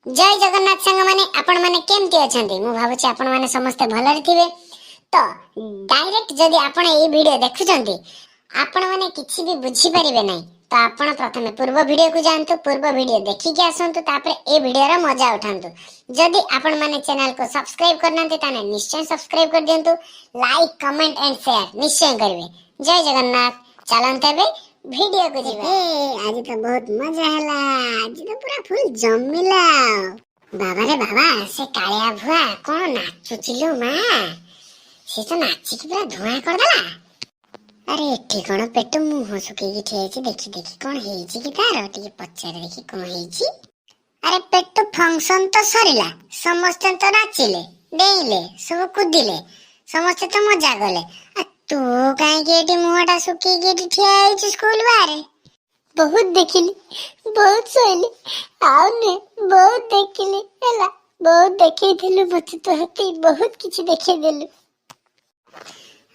ଜୟ ଜଗନ୍ନାଥ ସାଙ୍ଗମାନେ, ଆପଣମାନେ କେମିତି ଅଛନ୍ତି? ମୁଁ ଭାବୁଛି ଆପଣମାନେ ସମସ୍ତେ ଭଲରେ ଥିବେ। ତ ଡାଇରେକ୍ଟ ଯଦି ଆପଣ ଏଇ ଭିଡ଼ିଓ ଦେଖୁଛନ୍ତି, ଆପଣମାନେ କିଛି ବି ବୁଝିପାରିବେ ନାହିଁ। ତ ଆପଣ ପ୍ରଥମେ ପୂର୍ବ ଭିଡ଼ିଓକୁ ଯାଆନ୍ତୁ, ପୂର୍ବ ଭିଡ଼ିଓ ଦେଖିକି ଆସନ୍ତୁ, ତାପରେ ଏ ଭିଡ଼ିଓର ମଜା ଉଠାନ୍ତୁ। ଯଦି ଆପଣମାନେ ଚ୍ୟାନେଲକୁ ସବସ୍କ୍ରାଇବ କରିନାହାନ୍ତି, ତାହେଲେ ନିଶ୍ଚୟ ସବସ୍କ୍ରାଇବ କରିଦିଅନ୍ତୁ। ଲାଇକ୍, କମେଣ୍ଟ ଆଣ୍ଡ ସେୟାର ନିଶ୍ଚୟ କରିବେ। ଜୟ ଜଗନ୍ନାଥ। ଚାଲନ୍ତୁ, ଏବେ ଭିଡ଼ିଓକୁ ଯିବା। ଆଜି ତ ବହୁତ ମଜା ହେଲା, ଆଜି ତ ପୁରା ଫୁଲ ଜମିଲା। ବାବାରେ ବାବା, ସେ କାଳିଆ ଭୁଆ କଣ ନାଚୁଛି ଲୋ ମା! ସେ ତ ନାଚିକି ପୁରା ଧୂଆଁ କରିଦେଲା। ଆରେ, ଏଠି କଣ ପେଟୁ ମୁହଁ ଶୁଖେଇକି ଠିଆ ହେଇଛି? ଦେଖି ଦେଖି, କଣ ହେଇଛି କି ତାର? ଟିକେ ପଚାରେ ଦେଖି କଣ ହେଇଛି। ଆରେ ପେଟୁ, ଫଙ୍କସନ ତ ସରିଲା, ସମସ୍ତେ ତ ନାଚିଲେ, ଡେଇଁଲେ, ସବୁ କୁଦିଲେ, ସମସ୍ତେ ତ ମଜା କଲେ। ଆଉ ତୁ କାହିଁକି ଏଠି ମୁହଁଟା ଶୁଖେଇକି ଏଠି ଠିଆ ହେଇଛୁ ସ୍କୁଲ ବାହାରେ? ବହୁତ ଦେଖିଲି, ବହୁତ ସହିଲି, ଆଉ ନୁହେଁ। ବହୁତ ଦେଖିଲି, ହେଲା, ବହୁତ ଦେଖେଇଥିଲୁ ମତେ ତୁ ହାତୀ, ବହୁତ କିଛି ଦେଖେଇଦେଲୁ।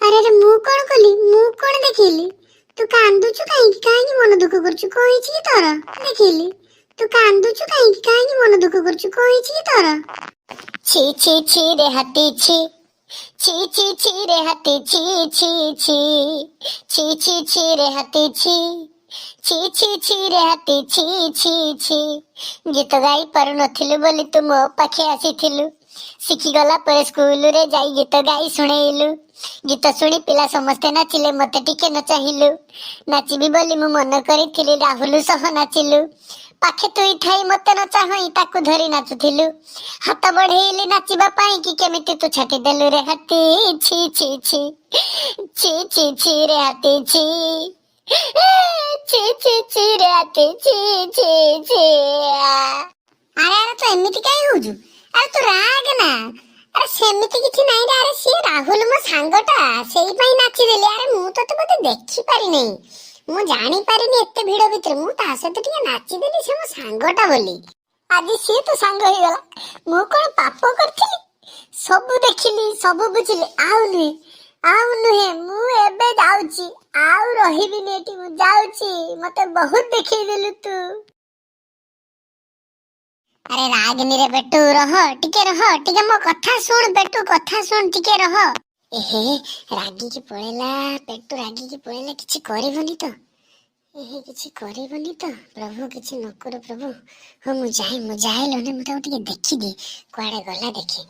ଆରେ ଆରେ, ମୁଁ କଣ କଲି? ମୁଁ କଣ ଦେଖେଇଲି? ତୁ କାନ୍ଦୁଛୁ କାହିଁକି? କାହିଁକି ମନ ଦୁଃଖ କରୁଛୁ? କଣ ହେଇଛି କି ତୋର? ଦେଖେଇଲି। ତୁ କାନ୍ଦୁଛୁ କାହିଁକି? କାହିଁକି ମନ ଦୁଃଖ କରୁଛୁ? କଣ ହେଇଛି କି ତୋର? ଛି ଛି ଛି ରେ ହାତୀ, ଛି ଛି ଛି ଛି ରେ ହାତୀ, ଛି ଛି ଛି ଛି ଛି ଛି ରେ ହାତୀ, ଛି ଛି ଛି ଛି ରେ ହାତୀ, ଛି ଛି ଛି। ଗୀତ ଗାଇ ପାରୁନଥିଲୁ ବୋଲି ତୁ ମୋ ପାଖେ ଆସିଥିଲୁ। ଶିଖିଗଲା ପରେ ସ୍କୁଲରେ ଯାଇ ଗୀତ ଗାଇ ଶୁଣେଇଲୁ। ଗୀତ ଶୁଣି ପିଲା ସମସ୍ତେ ନାଚିଲେ, ମତେ ଟିକେ ନଚାହିଲୁ। ନାଚିବି ବୋଲି ମୁଁ ମନ କରିଥିଲି, ରାହୁଲ ସହ ନାଚିଲୁ। ପାଖେ ତୁଇ ଥାଇ ମତେ ନ ଚାହିଁ ତାକୁ ଧରି ନାଚୁଥିଲୁ। ହାତ ବଢେଇଲି ନାଚିବା ପାଇଁ କି କେମିତି ତୁ ଛାଟି ଦେଲୁ ରେ ହାତୀ। ଛି ଛି ଛି ଛି ଛି ଛି ରେ ହାତୀ, ଛି ଛି ଛି ଛି ରେ ହାତୀ, ଛି ଛି ଛି। ଆରେ ଆରେ, ତୁ ଏମିତି କାଇଁ ହଉଛୁ? ଆରେ, ତୁ ରାଗ ନା। ଆରେ, ସେମିତି କିଛି ନାହିଁ ରେ। ଆରେ, ସିଏ ରାହୁଲ ମୋ ସାଙ୍ଗଟା, ସେଇ ପାଇଁ ନାଚିଦେଲି। ଆରେ, ମୁଁ ତତେ ବୋଧେ ଦେଖିପାରିନି, ମୁଁ ଜାଣିପାରିନି ଏତେ ଭିଡ ଭିତରେ। ମୁଁ ତା ସହିତ ଟିକେ ନାଚିଦେଲି, ସେ ମୋ ସାଙ୍ଗଟା ବୋଲି। ଆଜି ସିଏ ତ ସାଙ୍ଗ ହେଇଗଲା, ମୁଁ କଣ ପାପ କରିଥିଲି? ସବୁ ଦେଖିଲି, ସବୁ ବୁଝିଲି। ଆଉ ନୁହେଁ, ଆଉ ନୁହେଁ, ମୁଁ ଏବେ ଯାଉଛି, ଆଉ ରହିବିନି ଏଠି। ମୁଁ ଯାଉଛି, ମତେ ବହୁତ ଦେଖେଇଦେଲୁ ତୁ। ଆରେ ରାଗନି ରେ ପେଟୁ, ରହ ଟିକେ, ରହ ଟିକେ, ମୋ କଥା ଶୁଣ ପେଟୁ, କଥା ଶୁଣ ଟିକେ, ରହ। ଏହେ, ରାଗିକି ପଳେଇଲା ପେଟୁ, ରାଗିକି ପଳେଇଲା। କିଛି କରିବନି ତ? ଏହେ, କିଛି କରିବନି ତ? ପ୍ରଭୁ, କିଛି ନ କରୁ ପ୍ରଭୁ। ହଉ, ମୁଁ ଯାଏ, ମୁଁ ଯାଏ ଲୋ। ମୁଁ ତାକୁ ଟିକେ ଦେଖିଦିଏ, କୁଆଡେ ଗଲା ଦେଖେ।